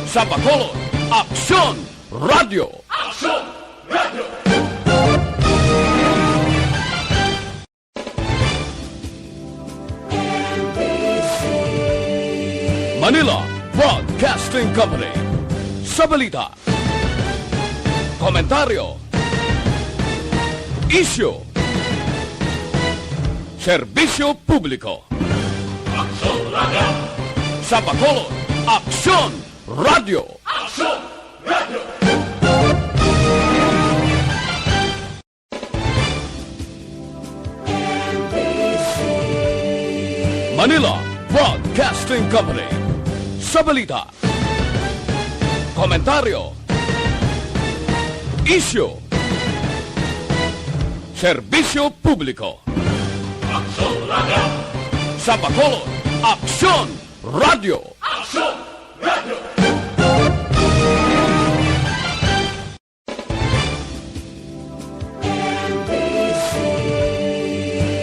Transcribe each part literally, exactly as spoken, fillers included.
Sa Bacolod, Aksyon Radio. Aksyon Radio. Manila Broadcasting Company. Sa balita, komentaryo, isyu, serbisyo publiko. Aksyon Radio. Sa Bacolod, Aksyon Radio. Aksyon Radio. Manila Broadcasting Company. Sa balita, komentaryo, isyu, serbisyo publiko. Aksyon Radio. Sa Bacolod, Aksyon Radio. Aksyon Radio.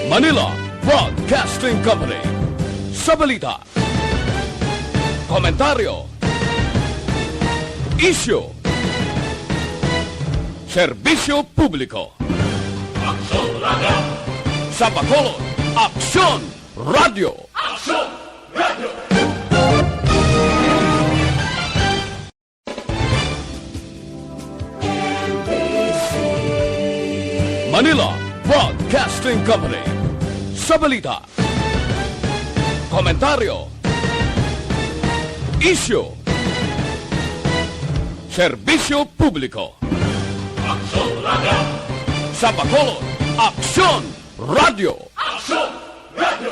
Manila Broadcasting Company. Sa balita, komentaryo, isyu, serbisyo publiko. Aksyon Radio. Sa Bacolod, Aksyon Radio. Aksyon Radio. Manila Broadcasting Company. Sa balita, komentaryo, isyu, serbisyo publiko. Aksyon Radio. Sa Bacolod, Aksyon Radio. Aksyon Radio.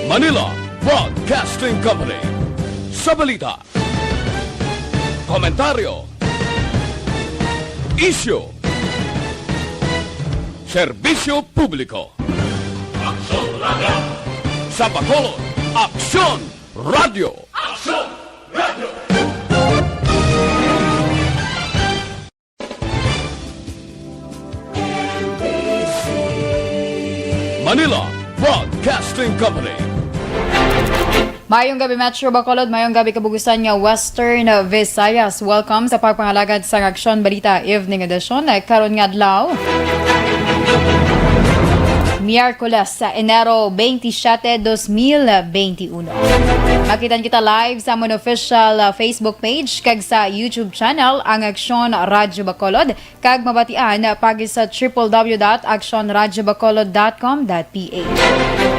Manila Broadcasting Company. Sa balita, komentaryo, isyu, serbisyo publiko. Aksyon Radio. Sa Bacolod, Aksyon Radio. Aksyon Radio. Manila Broadcasting Company. Mayong gabi, Metro Bacolod. Mayong gabi, kabugusan nga Western Visayas. Welcome sa pagpangalagad sang Aksyon Balita Evening Edition. Karon nga adlaw, Miyerkules, sa Enero twenty-seven, twenty twenty-one. Makitan kita live sa amon official, uh, Facebook page kag sa YouTube channel, ang Aksyon Radyo Bacolod. Kag mabatian pagi sa triple W dot aksyon radyo bacolod dot com dot P H.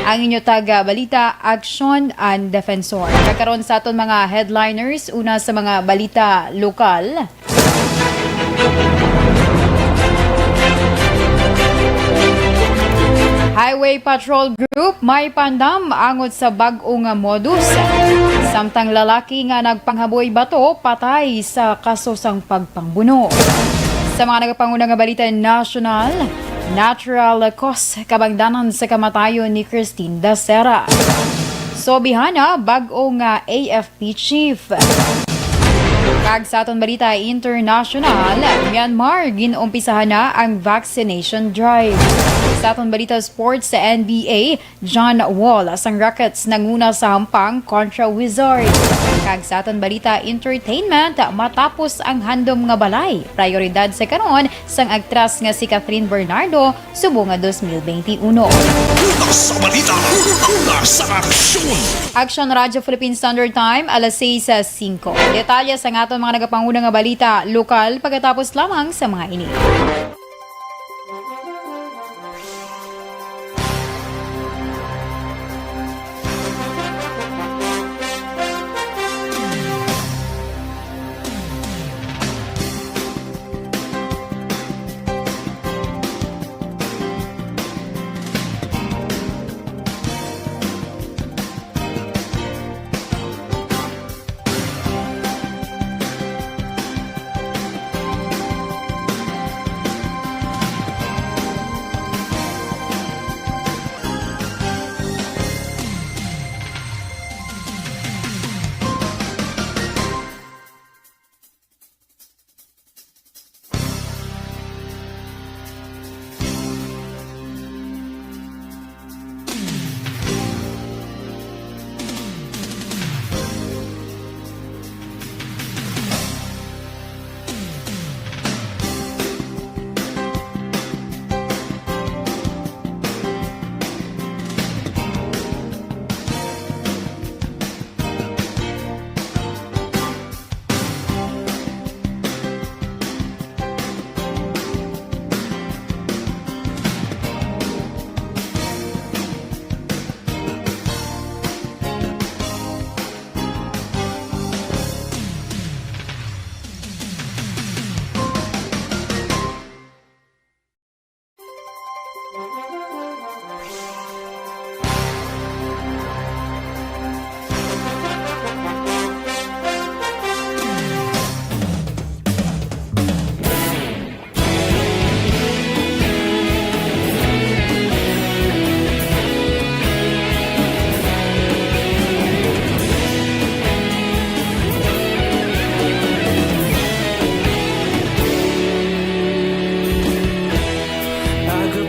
Ang inyo taga-balita, Aksyon and Defensor. Kag karon sa aton mga headliners, una sa mga balita lokal. Highway Patrol Group may pandam angot sa bag-o nga modus. Samtang lalaki nga nagpanghaboy bato patay sa kaso sang pagpangbuno. Sa mga nagapanguna nga balita nasyonal, natural cause kabangdanan sa kamatayon ni Christine Dacera. Sobihana, bag-o nga A F P chief. Kag sa aton balita international, Myanmar, gin-umpisahan na ang vaccination drive. Sa aton balita sports, sa N B A, John Wall sang Rockets nanguna sa hampang kontra Wizards. Kag sa aton balita entertainment, matapos ang Handom nga Balay, prioridad sa karon sang aktres nga si Catherine Bernardo subong nga twenty twenty-one. Una sa balita, una sa aksyon. Aksyon Radyo Philippine Standard Time, alas sais singko. Detalye sa aton mga nagapanguna nga balita lokal pagkatapos lamang sa mga ini. Aga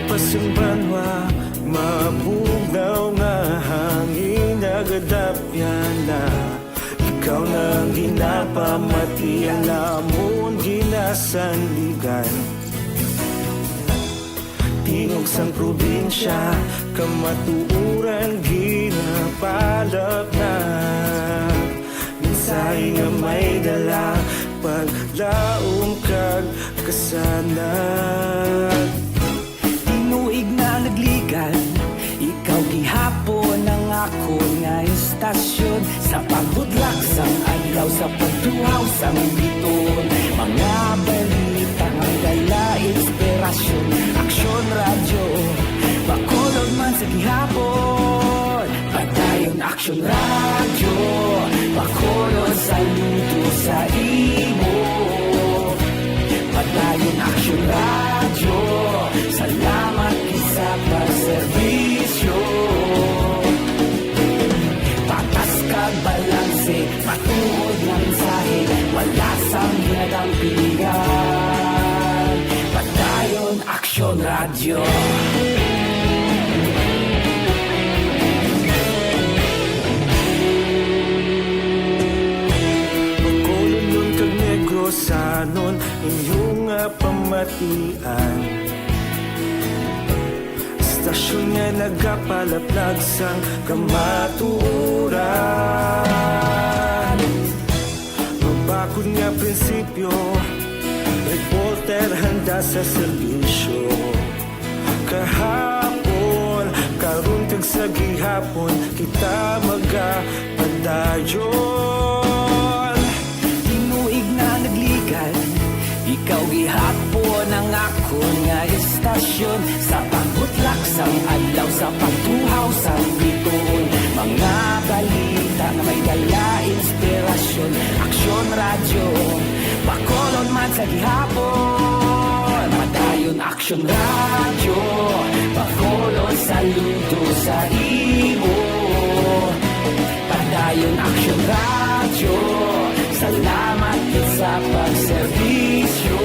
pa sang banwa, mabugnaw nga hangin nagadapyan na. Ikaw na ang ginapamati, ang amon ginasandigan. Tingog sang probinsya, kamatuoran ginapalapnag. Mensahe nga may dala, paglaom kag kasanag. Tinuig na nagligad, ikaw gihapon ang akon nga istasyon. Sa pagbudlak sang adlaw, sa pagtuhaw sang biton, mga balita nga dala inspirasyon. Aksyon Radyo, Bacolod man sa gihapon. Padayon Aksyon Radyo, Bacolod, saludo sa imo. Padayon Aksyon Radyo, salamat gid sa pagserbisyo. Patas kag balanse, matuod nga mensahe, wala sang ginadampigan. Padayon Aksyon Radyo. Bacolodnon kag Negrosanon, inyo nga pamatian. Istasyon nga nagapalaplag sang kamatuoran. Mabakod nga prinsipyo, reporter handa sa serbisyo. Kahapon, karon kag sa gihapon, kita magapadayon. Tinuig na nagligad, ikaw gihapon ang akon nga istasyon. Sa pagbutlak sang adlaw, sa pagtuhaw sang biton, mga balita nga may dala inspirasyon. Aksyon Radyo, Bacolod man sa gihapon. Padayon Aksyon Radyo, Bacolod, saludo sa imo. Padayon Aksyon Radyo, salamat gid sa pagserbisyo.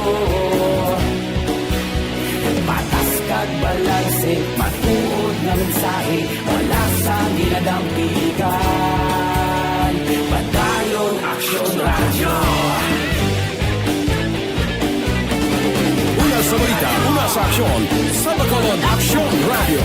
Patas kag balanse, matuod nga mensahe, wala sang ginadampigan. Padayon Aksyon Radyo. Una sa balita, una sa aksyon, sa Bacolod Aksyon Radyo.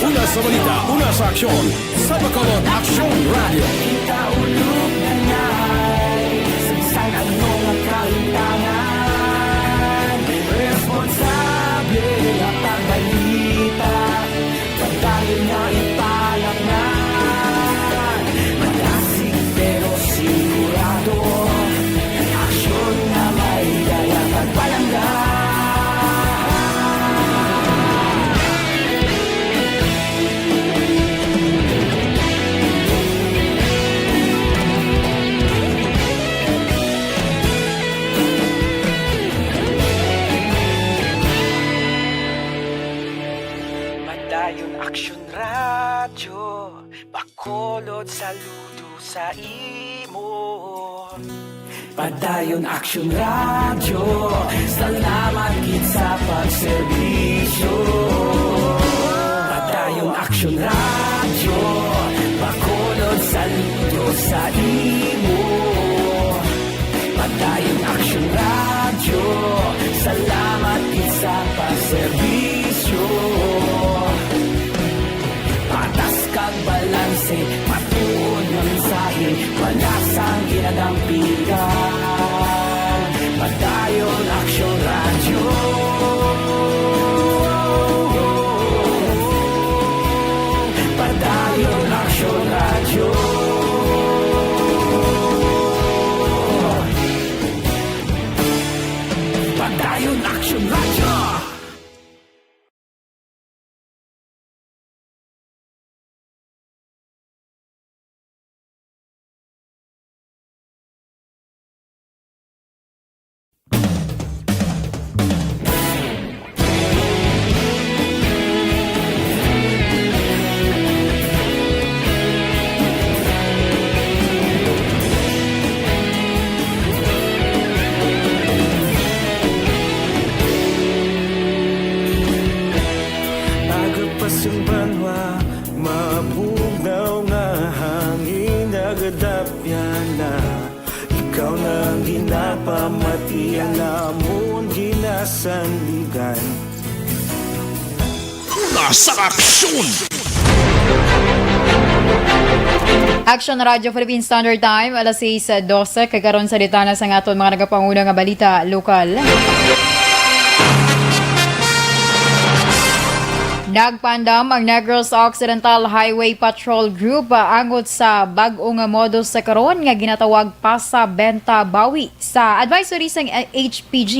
Una sa balita, una sa aksyon, sa Bacolod Aksyon Radyo. Kita ulog na ngay, sa bisan ano nga kahitangan, responsable nga pagbalita. Padayon nga ipalapngan, madasig pero sigurado, aksyon nga may dala kag palangga. Padayon Aksyon Radyo, Bacolod, saludo sa imo. Padayon Aksyon Radyo, salamat gid sa pagserbisyo. Padayon Aksyon Radyo, Bacolod, saludo sa imo. Padayon Aksyon Radyo, salamat gid sa pagserbisyo. Patas kag balanse, matuod nga mensahe, wala sang ginadampigan. Padayon Aksyon Radyo. Padayon Aksyon Radyo. Dayon Action Radyo. Agapas ang banwa, mabugnaw nga hangin, nagadapyan na. Ikaw na ang ginapamati, ang amon ginasandigan. Una sa aksyon! Action Radio Philippine Standard Time, alas sais dose, kag karon sa detalye sa aton mga nagapanguna nga balita lokal. Nagpaandam ang Negros Occidental Highway Patrol Group, ah, angot sa bag-o nga modus sa karon nga ginatawag pasa benta bawi. Sa advisory sang H P G,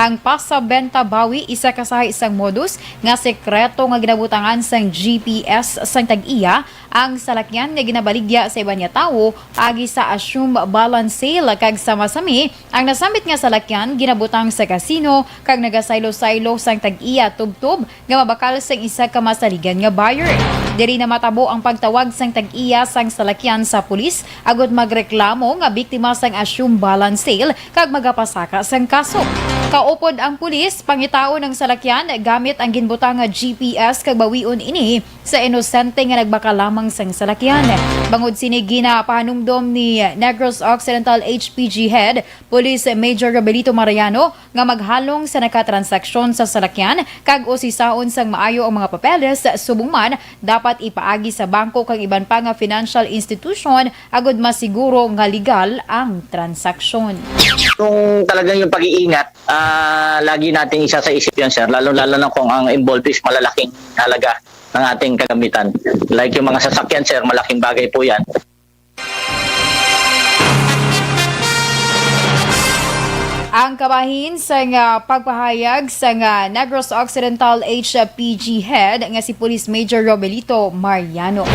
ang pasa benta bawi isa ka sahi sang modus nga sekreto nga ginabutangan sang G P S sang tag-iya ang salakyan nga ginabaligya sa iban nga tawo agi sa assume balance sale, kag sama-sami ang nasambit nga salakyan ginabutang sa kasino kag nagasaylo-saylo sang tag-iya tubtob nga mabakal sang isa ka masaligan nga buyer. Diri na matabo ang pagtawag sang tag-iya sang salakyan sa pulis agud magreklamo nga biktima sang assume balance sale kag magapasaka sang kaso. Kaupod ang pulis, pangitaon ang salakyan gamit ang ginbutang nga G P S kag bawion ini sa inosente nga nagbakal lamang sang salakyan. Bangod sini, ginapahanumdom ni Negros Occidental H P G Head Police Major Robelito Mariano nga maghalong sa nakatransaksyon sa salakyan kag usisaon sang maayo ang mga papeles, subong man dapat ipaagi sa bangko kag iban pa nga financial institution agud masiguro nga legal ang transaksyon. Kung talagang yung pag-iingat, ah, lagi nating isa sa isip yan, sir, lalo-lalo na kung ang involved is malalaking halaga ng ating kagamitan. Like yung mga sasakyan, sir, malaking bagay po yan. Ang kabahin sang, ah, pagpahayag sang, ah, Negros Occidental H P G Head nga si Police Major Robelito Mariano.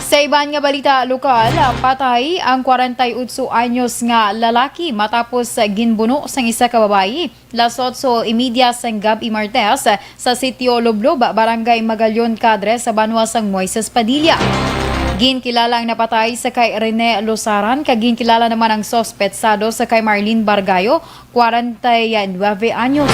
Sa iban nga balita lokal, patay ang kwarenta y otso anyos nga lalaki matapos ginbuno sang isa ka babayi las otso y media sang gab-i Martes sa Sitio Lublob, Barangay Magallon Cadre sa banwa sang Moises Padilla. Ginkilala ang napatay sa kay Rene Lusaran kag ginkilala naman ang suspetsado sa kay Marlene Bargayo, kwarenta y nuebe anyos.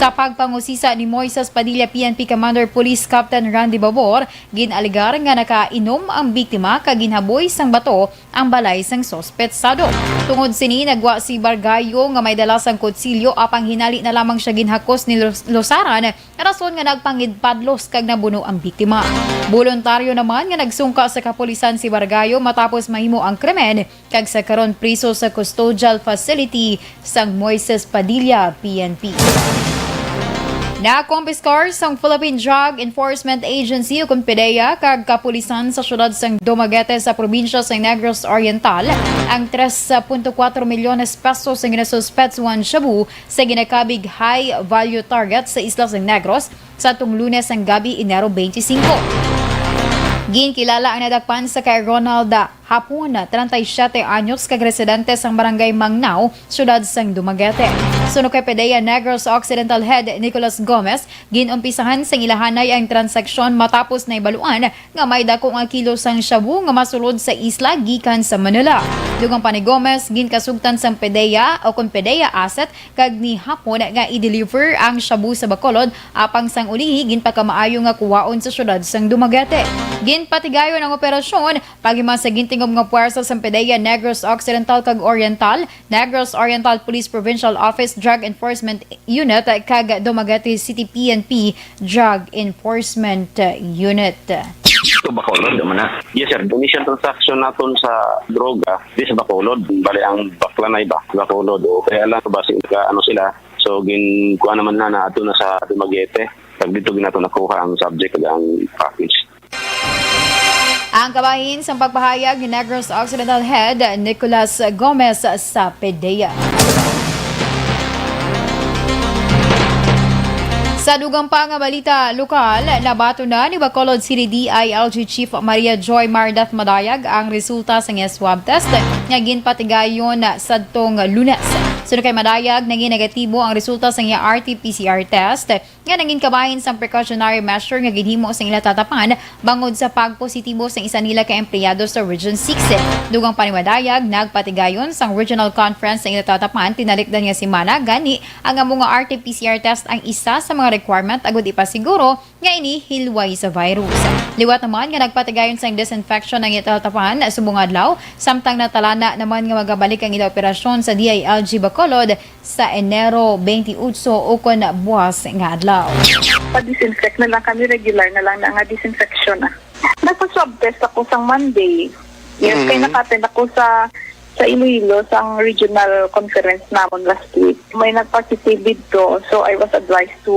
Sa pagpangusisa ni Moises Padilla P N P Commander Police Captain Randy Babor, gin-alegar nga nakainom ang biktima kag ginhaboy sang bato ang balay sang suspetsado. Tungod sini, nagwa si Bargayo nga may dala sang kutsilyo, apang hinali na lamang siya ginhakos ni Lus-, Lusaran, rason nga nagpangidpadlos kag nabuno ang biktima. Boluntaryo naman nga nagsungka sa kapulisan si Bargayo matapos mahimo ang krimen, kag sa karon priso sa custodial facility sang Moises Padilla P N P. Nakumpiskar sang Philippine Drug Enforcement Agency o kon PDEA kag kapulisan sa siyudad sang Dumaguete sa probinsya sang Negros Oriental ang tres punto kuwatro milyones pesos nga ginasuspetsuhan shabu sa ginakabig high value target sa isla sang Negros sa atong Lunes sang gabi, Enero twenty-five. Ginkilala ang nadakpan sa kay Ronald Hapon, treinta y siete anyos, kag residente sang Barangay Mangnao, siyudad sang Dumaguete. Suno kay PDEA Negros Occidental Head Nicholas Gomez, gin-umpisahan sang ilahanay ang transaksyon matapos nahibaluan nga may dako nga kilo sang shabu nga masulod sa isla gikan sa Manila. Dugang pa ni Gomez, ginkasugtan sang PDEA o kon PDEA asset kag ni Hapon nga i-deliver ang shabu sa Bacolod, apang sang ulihi ginpakamaayo nga kuwaon sa siyudad sang Dumaguete. Ginpatigayon ang operasyon paghiman sa gintingog nga puwersa sang PDEA Negros Occidental kag Oriental, Negros Oriental Police Provincial Office Drug Enforcement Unit, kag Dumaguete City P N P Drug Enforcement Unit. Sa Bacolod, naman na. Yes, sir. Initial transaction naton sa droga, di sa Bacolod. Bali, ang baklanay ba? Bacolod. O, kaya lang, basi ka, ano sila. So, gin-, kuha naman na, na ato na sa Dumaguete. Pag dito, ginato nakuha ang subject, ang package. Ang kabahin sa pagpahayag ni Negros Occidental Head Nicolas Gomez sa PDEA. Sa dugang pa nga balita lokal, nabaton na ni Bacolod City D I L G Chief Maria Joy Mardeth Madayag ang resulta sa iya swab test nga ginpatigayon sadtong Lunes. Suno kay Madayag, naging negatibo ang resulta sa iya R T P C R test nga nangin kabahin sang precautionary measure nga ginhimo sa ila tatapan bangod sa pagpositibo sa isa nila ka empleyado sa Region six. Dugang pa ni Madayag, nagpatigayon sang regional conference sa ila tatapan tinalikdan nga semana, gani ang amo nga R T P C R test ang isa sa mga requirement agud ipasiguro nga ini hilway sa virus. Liwat naman nga nagpatigayon sang disinfection ang ila tatapan subong adlaw, samtang natalana naman nga magabalik ang ila operasyon sa D I L G Bacolod sa Enero twenty-eight ukon buas nga adlaw. Pa-disinfect na lang kami, regular na lang na nga disinfection na. Nagpa-swab test ako sang Monday. Yes, kay Mm. naka-attend ako sa, sa Iloilo, sang regional conference namon last week. May nag-positive dito, so I was advised to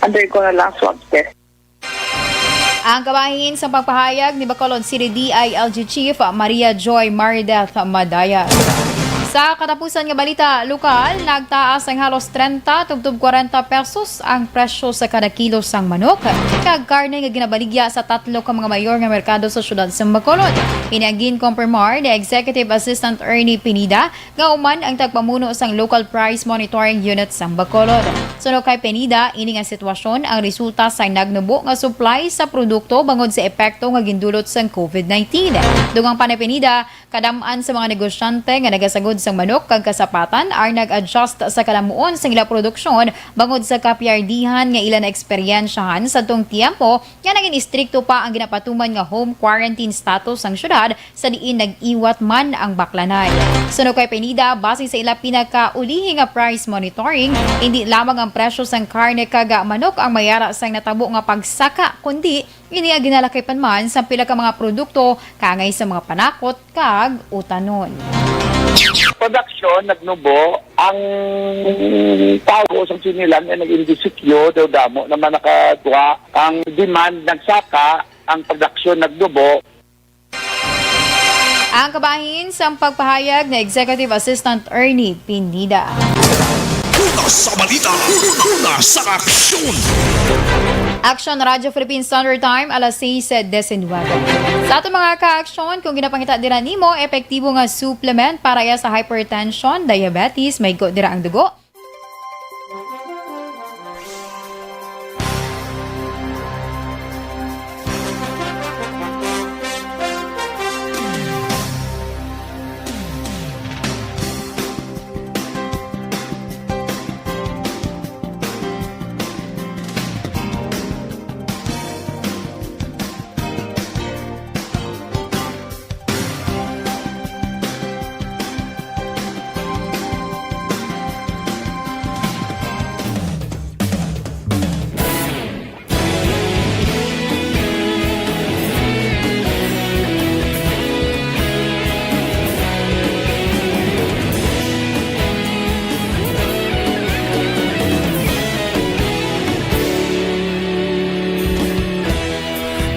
undergo na lang swab test. Ang kabahin sa pagpahayag ni Bacolod City D I L G Chief Maria Joy Mardeth Madayag. Sa katapusan nga balita lokal, nagtaas ang halos trenta tubtob kwarenta pesos ang presyo sa kada kilo sang manok kag karne nga ginabaligya sa tatlo ka mga mayor nga merkado sa siyudad sang Bacolod. Ini ang ginkompirmar ni Executive Assistant Ernie Pineda, nga human ang tagpamuno sang Local Price Monitoring Unit sang Bacolod. Suno kay Pineda, ini nga sitwasyon ang resulta sa nagnubo nga supply sa produkto bangod sa epekto nga gindulot sang COVID nineteen. Dugang pa ni Pineda, kadam-an sa mga negosyante nga nagasagod sang manok kag kasapatan ang nag-adjust sa kalamuon sang ila produksyon bangod sa kapiardihan nga ila naeksperyensyahan sadtong tiyempo nga naging istrikto pa ang ginapatuman nga home quarantine status sang syudad sa diin nag-iwat man ang baklanay. Suno kay Pineda, base sa ila pinakaulihi nga price monitoring, hindi lamang ang presyo sang karne kag manok ang mayara sang natabo nga pagsaka, kundi ini ang ginalakipan man sa pila ka mga produkto kaangay sa mga panakot kag utanon. Production nagnubo, ang tawo sa sinilang ay nag-indisikyo, daw damo naman nakatuwa. Ang demand nagsaka, ang production nagnubo. Ang kabahin sang pagpahayag ni Executive Assistant Ernie Pineda. Una sa balita, una sa aksyon. Aksyon Radyo Philippine Standard Time, alas sais diecinuebe. Sa aton mga ka-aksyon, kung ginapangita dira nimo, epektibo nga supplement para iya sa hypertension, diabetes, mahigko dira ang dugo,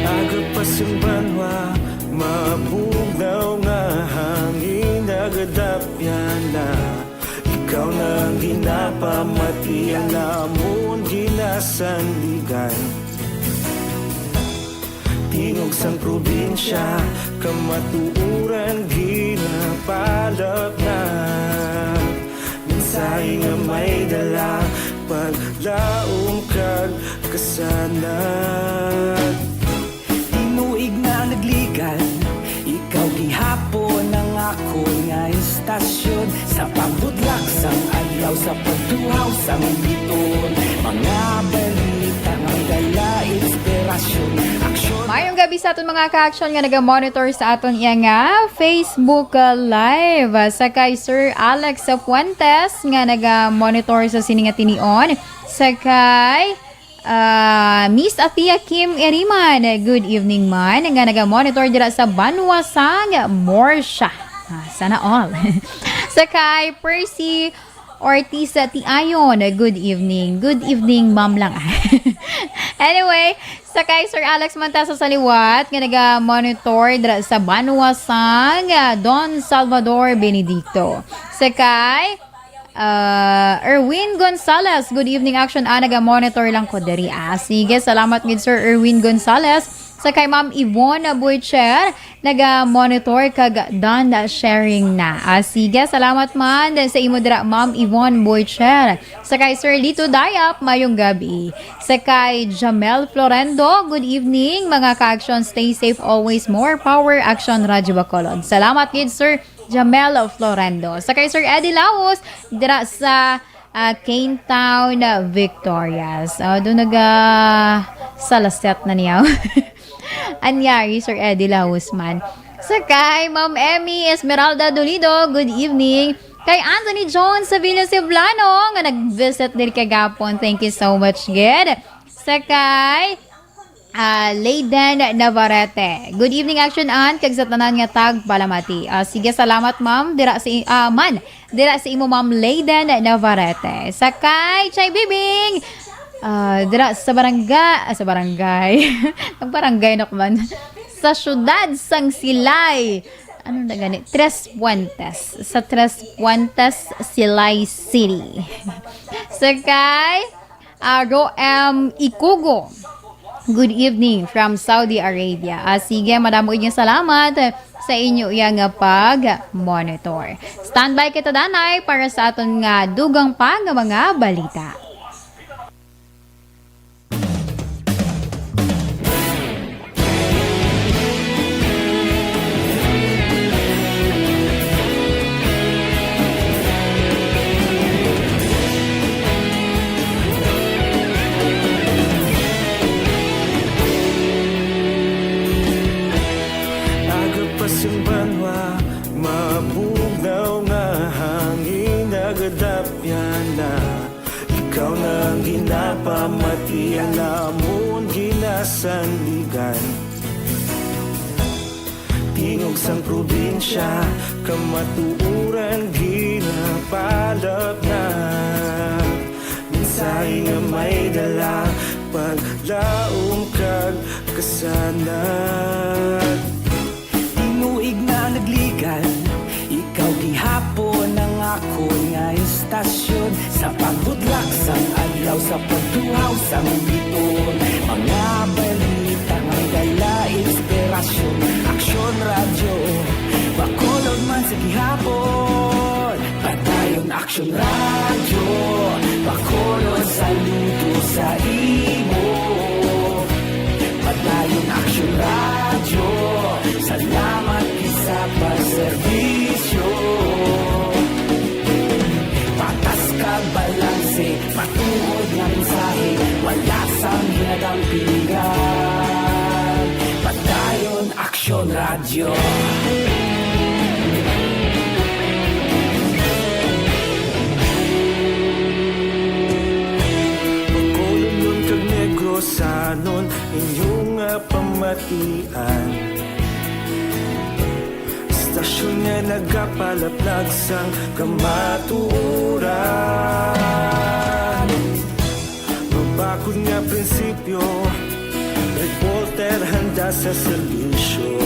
Aga pa sing banwa, mabugnaw nga hangin nagadapyan na. Ikaw na ang ginapamati, ang amon ginasandigan. Tingog sang probinsya, kamatuoran ginapalapnag. Mensahe nga may dala, paglaom kag kasanag. Tinuig na nagligad, ikaw gihapon ang akon nga istasyon. Sa pagbutlak sang adlaw, sa pagtuhaw sang biton, mga balita nga dala inspirasyon, aksyon. Mayong gabi sa aton mga ka-aksyon nga naga-monitor sa aton iya nga Facebook, uh, Live. Uh, sa kay Sir Alex Fuentes nga naga-monitor sa sini nga tinion. Sa kay Ah, Miss Athea Kim Eriman, good evening man, nga naga-monitor dira sa banwa sang Morsha. Ah, sana all. Sa kay Percy Ortiz Tiayon, good evening. Good evening, ma'am lang. Anyway, sa kay Sir Alex Montesa sa liwat, nga naga-monitor dira sa banwa sang, ah, Don Salvador Benedicto. Sa kay, ah, Erwin Gonzalez, "Good evening, Action." Ah, naga-monitor lang ko diri. Ah, sige, salamat gid, Sir Erwin Gonzalez. Sa kay Ma'am Yvonne Boycher, naga-monitor kag done sharing na. Ah, sige, salamat man sa imo dira, Ma'am Yvonne Boycher. Sa kay Sir Lito Dayap, mayong gabi. Sa kay Jamel Florendo, good evening, mga ka-Action, stay safe always. More power, Action Radio Bacolod. Salamat gid, Sir Jamel Florendo. Sa kay Sir Eddie Laos, dira sa, ah, Cane Town, ah, Victorias. Ah, doon naga salaset na niya. Anyari, Sir Eddie Laos man. Sa kay Ma'am Emmy Esmeralda Dolido, good evening. Kay Anthony John Sevilla Ceblano, nga nag-visit din kagapon. Thank you so much, gid. Sa kay, ah, Leyden Navarrete. Good evening, Action Aunt, kag sa tanan nga tagpalamati. Ah, sige, salamat, ma'am. Dira si, ah, man, dira si imo, Ma'am Leyden Navarrete. Sa kay Chay Bibing, ah, dira sa barangay, ah, sa barangay. Nagbarangay na ko man. Sa siyudad sang Silay. Ano na gani? Tres Puentes. Sa Tres Puentes, Silay City. Sa kay, ah, Ro M Ikugo. Good evening from Saudi Arabia. Ah, sige, madamo inyong salamat sa inyo iya nga pag-monitor. Standby kita, danay, para sa aton nga dugang pa nga mga balita. Aga pa sing banwa, mabugnaw nga hangin nagadapyan na. Ikaw na ang ginapamati, ang amon ginasandigan. Tingog sang probinsya, kamatuoran ginapalap na. Mensahe nga may dala, paglaom kag kasanag. Tinuig na nagligan, ikaw gihapon ang akon nga istasyon. Sa pagbutlak sang adlaw, sa pagtuhaw sang bituon, mga balita nga may dala inspirasyon. Aksyon Radyo, Bacolod man sa gihapon. Padayon Aksyon Radyo, Bacolod, saludo sa imo. Padayon Aksyon Radyo, salamat gid sa pagserbisyo. Patas kag balanse, matuod nga mensahe, wala sang hinadampingan. Padayon Aksyon Radyo. Bacolodnon kag Negrosanon, inyo nga pamatian. Istasyon nga nagapalaplag sang kamatuoran. Mabakod nga prinsipyo, reporter handa sa serbisyo.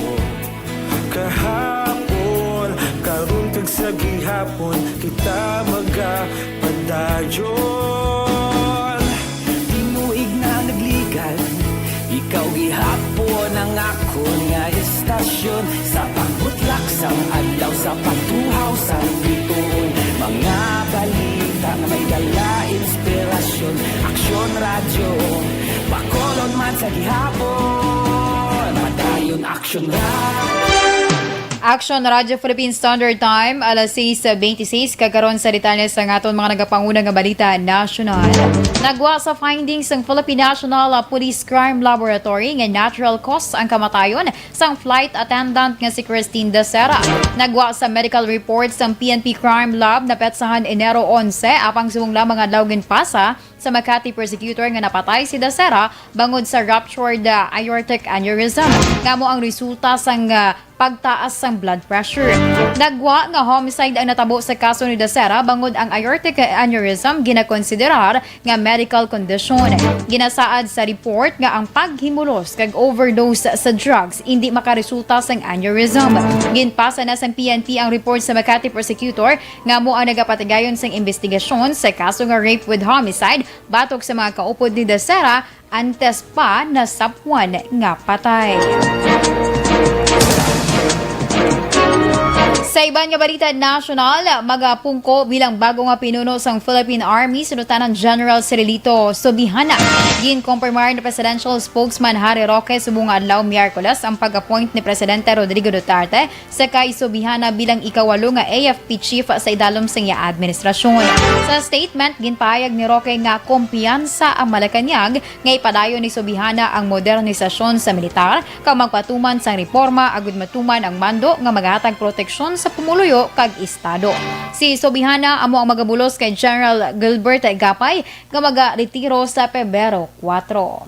Kahapon, karon kag sa gihapon, kita magapadayon. Tinuig na nagligan, ikaw gihapon ang akon nga istasyon. Sa pagbutlak sang adlaw, sa pagtuhaw sang bituon, mga balita nga may dala inspirasyon. Aksyon Radyo, Bacolod man sa gihapon. Padayon Aksyon Radyo. Aksyon Radyo Philippine Standard Time, alas sais beintiseis, kag karon sa detalye sang aton mga nagapanguna nga balita nasyonal. Nagwa sa findings ang Philippine National Police Crime Laboratory nga natural cause ang kamatayon sang flight attendant nga si Christine Dacera. Nagwa sa medical report sang P N P Crime Lab na petsahan Enero onse, apang subong lamang adlaw ginpasa sa Makati prosecutor nga napatay si Dacera bangod sa ruptured, ah, aortic aneurysm, nga amo ang resulta sang, ah, pagtaas sang blood pressure. Nagwa nga homicide ang natabo sa kaso ni Dacera bangod ang aortic aneurysm ginakonsiderar nga medical condition. Ginasaad sa report nga ang paghimulos kag overdose sa drugs indi makaresulta sang aneurysm. Ginpasa na sang P N P ang report sa Makati prosecutor nga amo ang nagapatigayon sang imbestigasyon sa kaso nga rape with homicide batok sa mga kaupod ni Dacera antes pa nasapwan nga patay. Sa iban nga balita nasyonal, magapungko bilang bago nga pinuno sang Philippine Army si Lieutenant General Cirilito Sobihana. Ginkompirmar ni Presidential Spokesman Harry Roque subong nga adlaw, Miyerkules, ang pag-appoint ni Presidente Rodrigo Duterte sa kay Sobihana bilang ikawalo nga A F P chief sa idalom sang iya administrasyon. Sa statement, ginpahayag ni Roque nga kumpiyansa ang Malacañang nga ipadayon ni Sobihana ang modernisasyon sa militar kag magpatuman sang reporma agud matuman ang mando nga maghatag proteksyon sa pumuluyo kag estado. Si Sobihana amo ang magabulos kay General Gilbert Gapay nga magaretiro sa Pebrero kuwatro.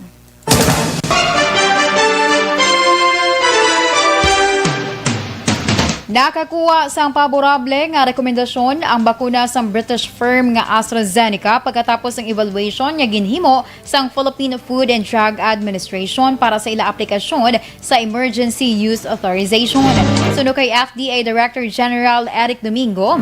Nakakuha sang paborable nga rekomendasyon ang bakuna sang British firm nga AstraZeneca pagkatapos sang evaluation nga ginhimo sang Philippine Food and Drug Administration para sa ila aplikasyon sa emergency use authorization. Suno kay F D A Director General Eric Domingo,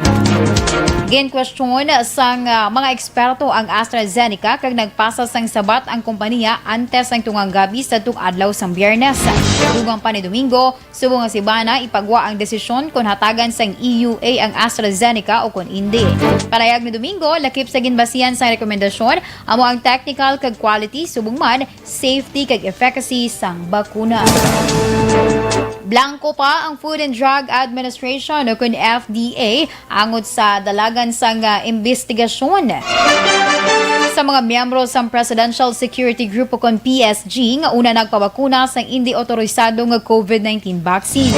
ginkwestiyon sang, ah, mga eksperto ang AstraZeneca kag nagpasa sang sabat ang kompanya antes sang tungang gabi sa tung adlaw sang Biyernes. Dugang pa ni Domingo, subong nga si Bana ipagwa ang desisyon kon hatagan sang E U A ang AstraZeneca o kon indi. Palayag ni Domingo, lakip sa ginbasihan sang rekomendasyon, amo ang technical kag quality, subong man safety kag efficacy sang bakuna. Blanco pa ang Food and Drug Administration o kon F D A angot sa dalagan sang, ah, imbestigasyon sa mga miyembro sang Presidential Security Group o kon P S G nga una nagpabakuna sang indi otorisado nga COVID nineteen vaccine.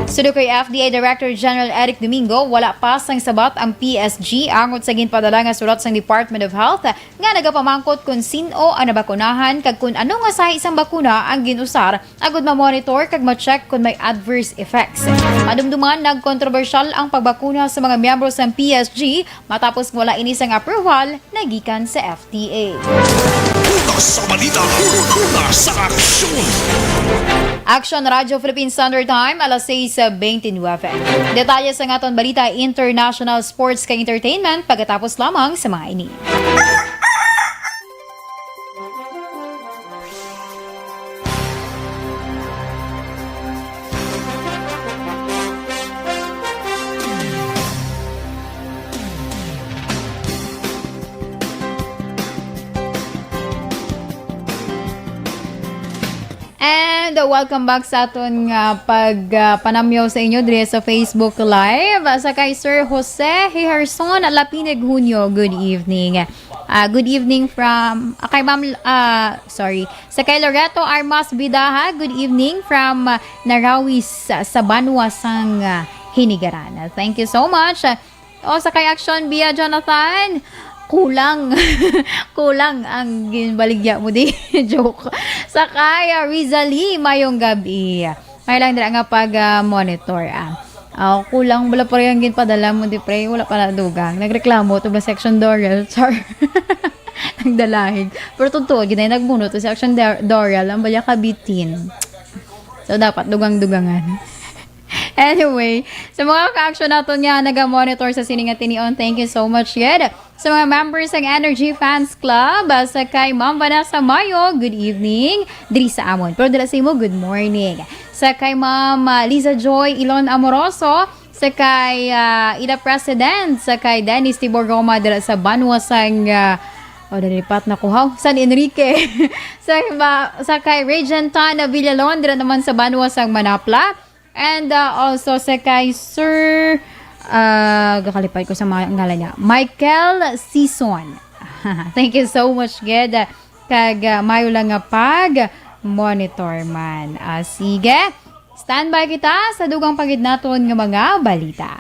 Suno kay F D A Director General Eric Domingo, wala pa sang sabat ang P S G angot sa ginpadala nga sulat sang Department of Health nga nagapamangkot kon sin-o ang nabakunahan kag kon ano nga sahi sang bakuna ang gin-usar agud ma-monitor kag ma-check kon may adverse effects. Madumduman, nagkontrobersyal ang pagbakuna sa mga miyembro sang P S G matapos nga wala ini sang approval na gikan sa F D A. Una sa balita, una sa aksyon. Aksyon Radyo Philippine Standard Time, alas sais bente nuebe. Detalye sa aton balita, international, sports kag entertainment pagkatapos lamang sa mga ini. And, uh, welcome back sa aton nga pag, uh, panamyaw sa inyo diri sa Facebook Live. Uh, sa kay Sir Jose Hiharson Lapinig Junio, good evening. Uh, good evening from, uh, kay Ma'am, uh, sorry. Sa kay Loreto Armas Bidaha, good evening from, uh, Narawis, uh, sa banwa sang, uh, Hinigaran. Uh, thank you so much. Uh, O, sa kay Action Bia Jonathan, kulang. Kulang ang ginbaligya mo di. Joke. Sa kay, ah, Rizali, mayong gabi. May lang dira nga pag, ah, monitor, ah. Ah, kulang bala pa rin ang ginpadala mo di, pre. Wala pa na dugang. Nagreklamo to ba section Doral? Char. Nagdalahig. Pero totoo, ginay nagbuno to si Action Dor-, Doral. Ang baya kabitin. So, dapat dugang-dugangan. Anyway, sa mga ka-action naton nga naga-monitor sa sini nga tinion, thank you so much gid. Sa mga members sang Energy Fans Club, ah, sa kay Ma'am Vanessa Mayo, good evening. Diri sa amon. Pero dira sa imo, good morning. Sa kay Ma'am, ah, Liza Joy Ilon Amoroso, sa kay, ah, ila President, sa kay Dennis Tibor Roma dira sa banwa sang, ah, oh, nalipat na ko, haw, San Enrique. Sa, ba, sa kay Regent Tana Villalon dira naman sa banwa sang Manapla. And, uh, also sa kay Sir, uh, gakalipay ko sa mga ngalan niya, Michael Sison. Thank you so much gid. Kag, uh, mayo lang nga pag monitor man. Ah, sige. Standby kita sa dugang pa gid naton nga mga balita.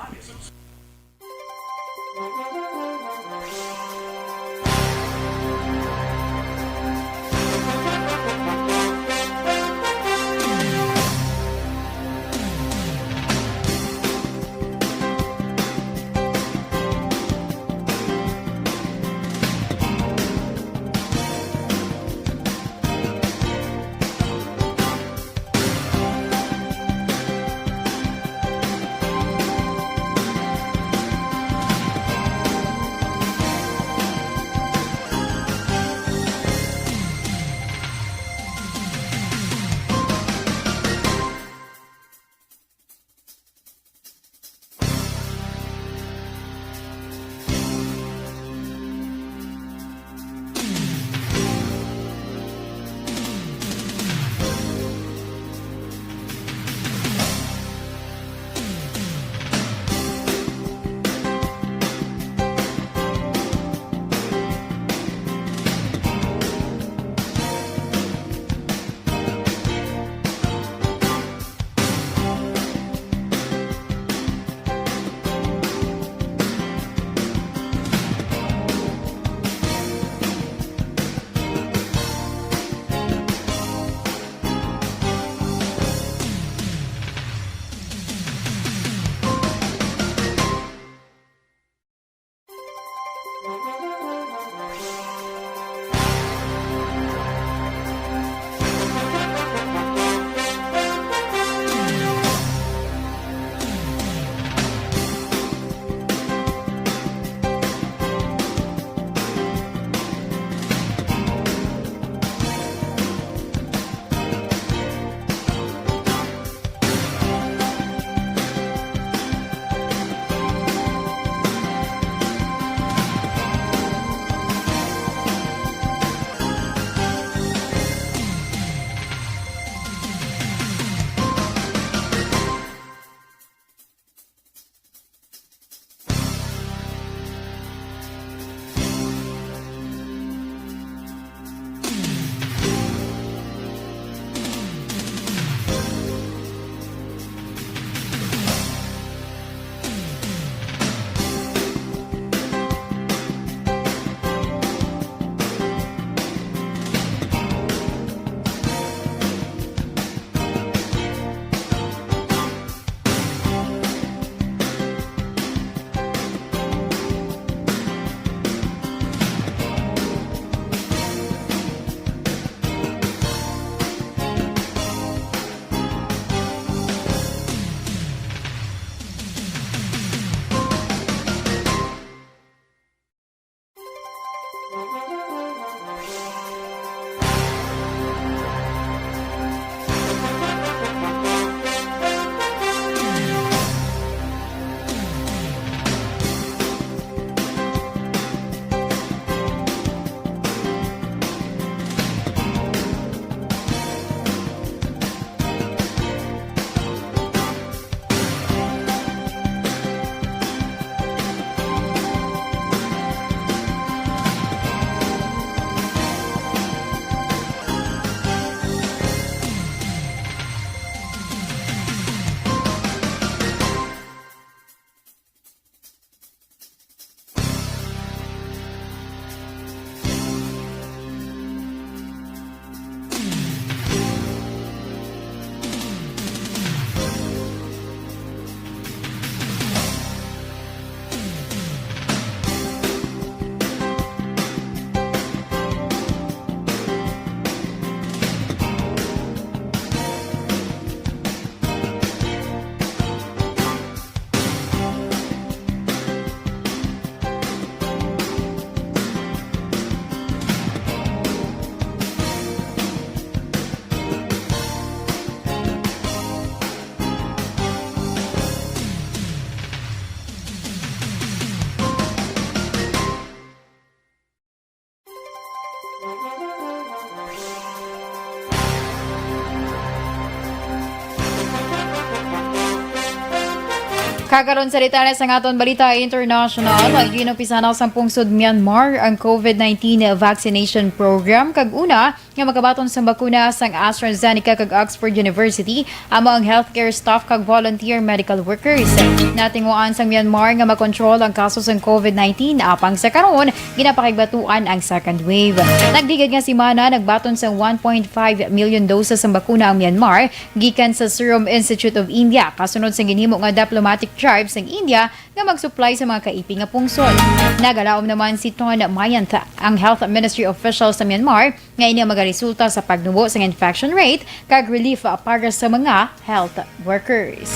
Kag karon sa detalye sang aton balita international, ginumpisahan na sang pungsod Myanmar ang COVID nineteen vaccination program, kag una nga makabaton sang bakuna sang AstraZeneca kag Oxford University amo ang healthcare staff kag volunteer medical workers. Natinguhaan sang Myanmar nga makontrol ang kaso sang COVID nineteen, apang sa karon ginapakigbatuan ang second wave. Nagligad nga semana, nagbaton sang one point five million doses sang bakuna ang Myanmar gikan sa Serum Institute of India, kasunod sang ginhimo nga diplomatic drive sang India nga mag-supply sa mga kaiping nga pungsod. Nagalaom naman si Ton Mayanth, ang health ministry official sa Myanmar, nga ini ang magaresulta sa pagnubo sang infection rate kag relief para sa mga health workers.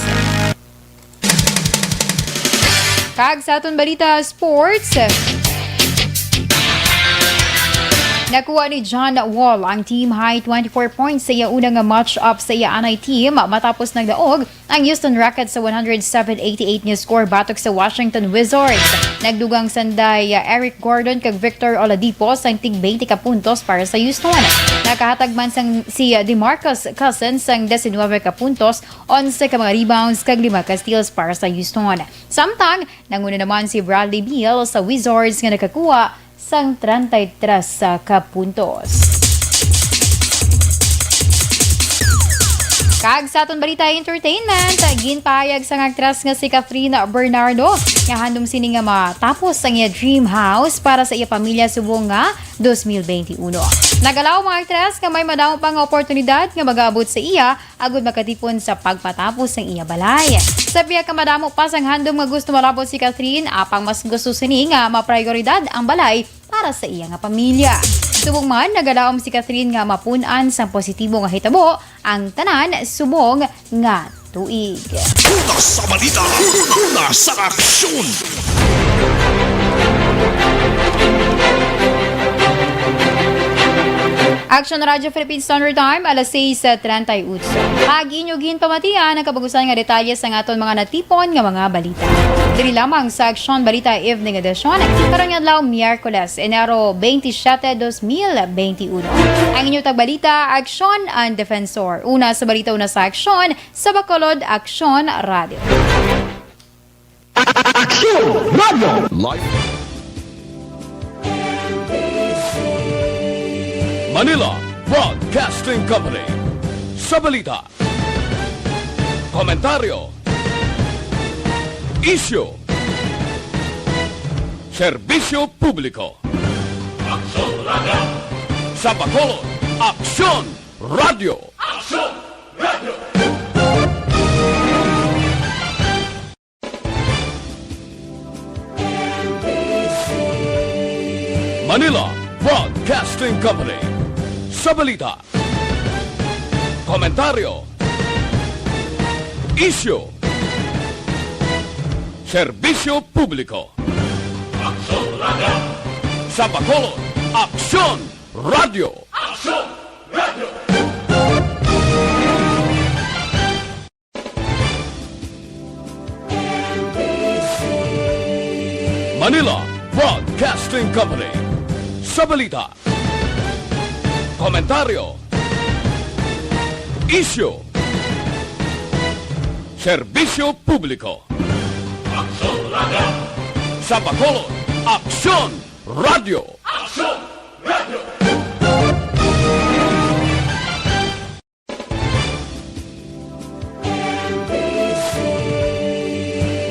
Kag sa aton balita, sports, nakuha ni John Wall ang team high twenty-four points sa iya una nga match-up sa iya anay team matapos nagdaog ang Houston Rockets sa one hundred seven eighty-eight nga score batok sa Washington Wizards. Nagdugang sanday, uh, Eric Gordon kag Victor Oladipo sang tig twenty ka puntos para sa Houston. Nakahatag man sang si, uh, DeMarcus Cousins sang diecinuebe ka puntos, onse ka mga rebounds kag lima ka steals para sa Houston. Samtang nanguna naman si Bradley Beal sa Wizards nga nakakuha sang treinta y tres ka puntos. Kag sa aton balita entertainment, ginpahayag sang aktres nga si Kathryn Bernardo nga handom sini nga matapos ang iya dream house para sa iya pamilya subong nga dos mil benti uno. Nagalaom ang aktres nga may madamo pa nga oportunidad nga mag-aabot sa iya agud makatipon sa pagpatapos sang iya balay. Sa pihak ka madamo pa sang handom nga gusto malabot si Kathryn, apang mas gusto sini nga maprioridad ang balay para sa iya nga pamilya. Subong man, nagalaom si Kathryn nga mapun-an sang positibo nga hitabo ang tanan subong nga tuig. Una sa balita, una sa aksyon. Action Radyo Philippine Standard Time, alas sais treinta y ocho. Ag inyo ginpamatian ang kabag-usan nga detalye sang aton mga natipon nga mga balita. Diri lamang sa Action Balita Evening Edition, karon nga adlaw, Miyerkules, Enero twenty-seven, dos mil twenty-one. Ang inyo tagbalita, Action and Defensor. Una sa balita, una sa aksyon, sa Bacolod Action Radio. Aksyon Radio. Live. Manila Broadcasting Company. Sa balita, komentaryo, isyu, serbisyo publiko. Aksyon Radio. Sa Bacolod, Aksyon Radio. Aksyon Radio. Manila Broadcasting Company. Sa balita, komentaryo, isyu, serbisyo publiko. Aksyon Radio. Sa Bacolod, Aksyon Radio. Aksyon Radio. Manila Broadcasting Company. Sa balita, komentaryo, isyu, serbisyo publiko. Aksyon Radio. Sa Bacolod, Aksyon Radio. Aksyon Radio.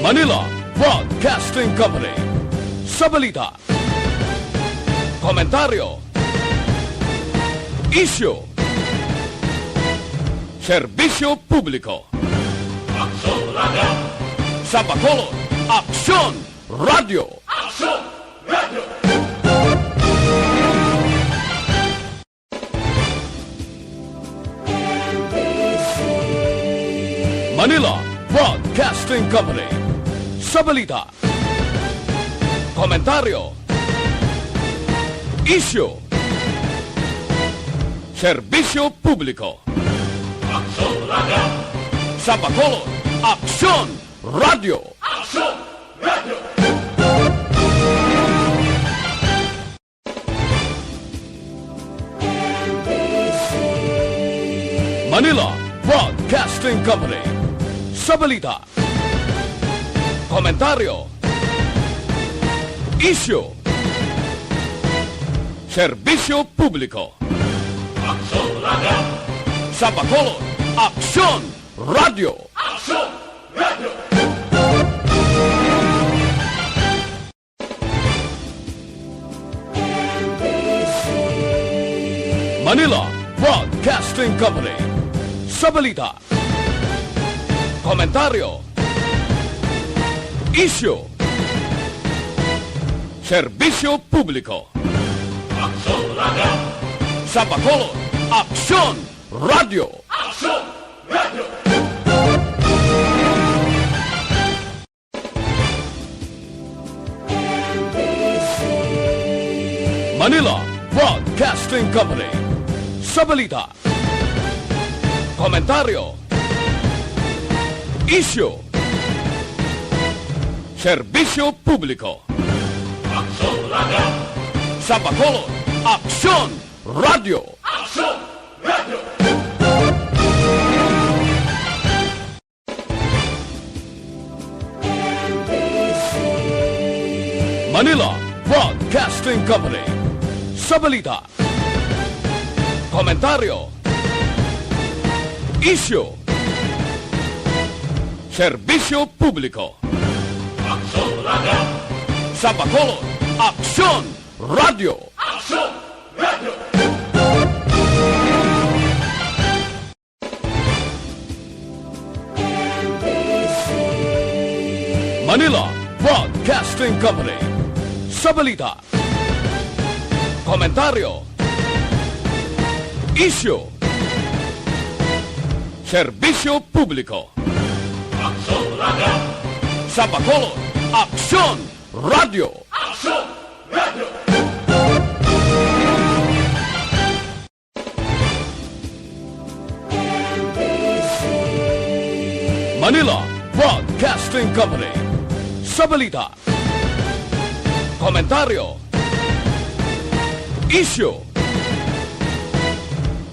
Manila Broadcasting Company. Sa balita, komentaryo, isyu, serbisyo publiko. Aksyon Radio. Sa Bacolod, Aksyon Radio. Aksyon Radio. Manila Broadcasting Company. Sa balita, komentaryo, isyu, serbisyo publiko. Aksyon Radio. Sa Bacolod, Aksyon Radio. Aksyon Radio. Manila Broadcasting Company. Sa balita, Komentaryo. Isyu. Serbisyo publiko. Aksyon Radio. Sa Bacolod, Aksyon Radio. Aksyon Radio. Manila Broadcasting Company. Sa balita, komentaryo, isyu, serbisyo publiko. Aksyon Radio. Sa Bacolod, Aksyon Radio. Aksyon Radio. Manila Broadcasting Company. Sa balita, komentaryo, isyu, serbisyo publiko. Aksyon Radio. Sa Bacolod, Aksyon Radio. Aksyon Radio. Manila Broadcasting Company. Sa balita, komentaryo, isyu, serbisyo publiko. Aksyon Radio. Sa Bacolod, Aksyon Radio. Aksyon Radio. Manila Broadcasting Company. Sa balita, komentaryo, isyu, serbisyo publiko. Aksyon Radio. Sa Bacolod, Aksyon Radio. Aksyon Radio. Manila Broadcasting Company. Sa balita, komentaryo, isyu,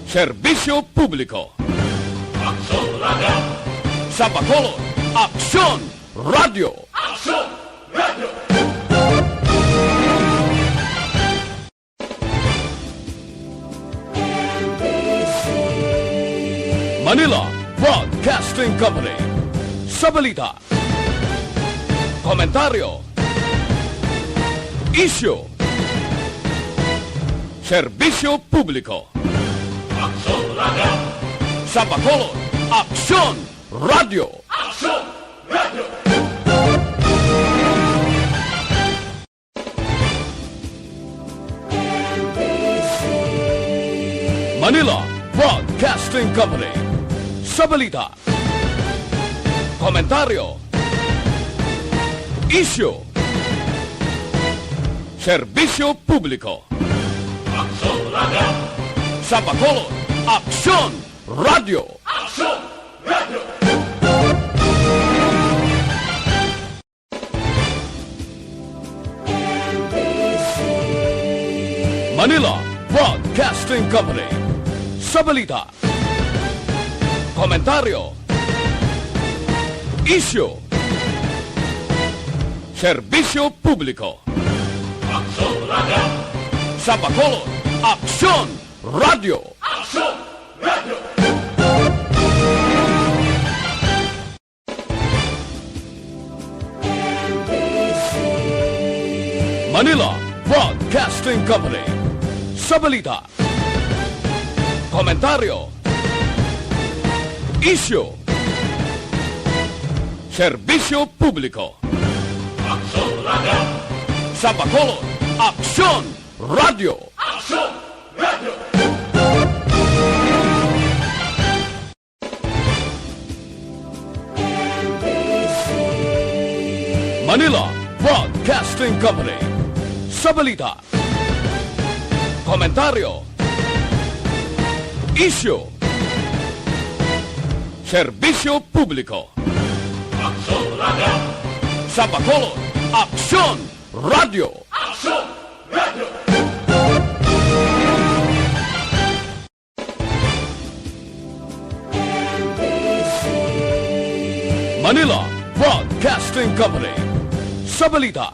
serbisyo publiko. Aksyon Radio. Sa Bacolod, Aksyon Radio. Aksyon Radio. Manila Broadcasting Company. Sa balita, komentaryo, isyu, serbisyo publiko. Aksyon Radio. Sa Bacolod, Aksyon Radio. Aksyon Radio. Manila Broadcasting Company. Sa balita, komentaryo, isyu, serbisyo publiko. Aksyon Radio. Sa Bacolod, Aksyon Radio. Aksyon Radio. Manila Broadcasting Company. Sa balita, komentaryo, isyu, serbisyo publiko. Aksyon Radio. Sa Bacolod, Aksyon Radio. Aksyon Radio. Manila Broadcasting Company. Sa balita, komentaryo, isyu, serbisyo publiko. Aksyon Radio. Sa Bacolod, Aksyon Radio. Aksyon Radio. Manila Broadcasting Company. Sa balita, komentaryo, isyu, serbisyo publiko. Aksyon Radio. Sa Bacolod, Aksyon Radio. Aksyon Radio. Manila Broadcasting Broadcasting Company. Sa balita,